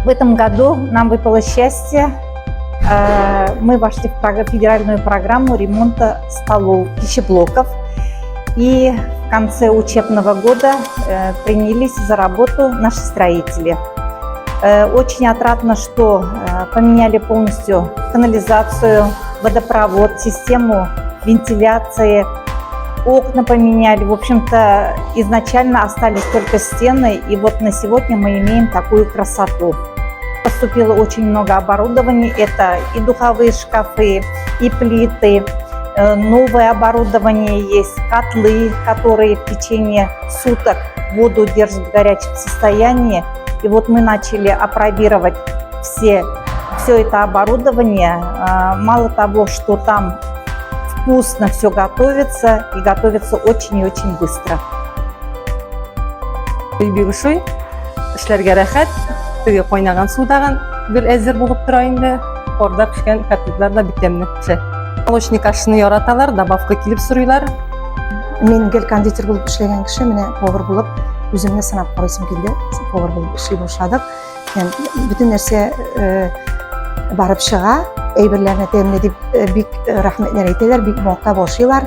В этом году нам выпало счастье. Мы вошли в федеральную программу ремонта столов, пищеблоков. И в конце учебного года принялись за работу наши строители. Очень отрадно, что поменяли полностью канализацию, водопровод, систему вентиляции, окна поменяли. В общем-то, изначально остались только стены, и вот на сегодня мы имеем такую красоту. Поступило очень много оборудования. Это и духовые шкафы, и плиты, новое оборудование есть, котлы, которые в течение суток воду держат в горячем состоянии. И вот мы начали апробировать все это оборудование. Мало того, что там вкусно все готовится, и готовится очень и очень быстро. Өй бик ошый, эшләргә рәхәт. Теге кайнаган су дагын гел әзер булып тора инде. Парда пешкән котлетлар да бик тәмле пешә. Молочный кашаны яраталар, добавка килеп сорыйлар. Мин гел кондитер булып эшләгән кеше, менә повар булып үземне сынап карыйсым килде. Повар булып эшли башладык. Һәм бөтен нәрсә барып чыга, әйберләрне тәмле дип бик рәхмәтләр әйтәләр, бик мактап ашыйлар.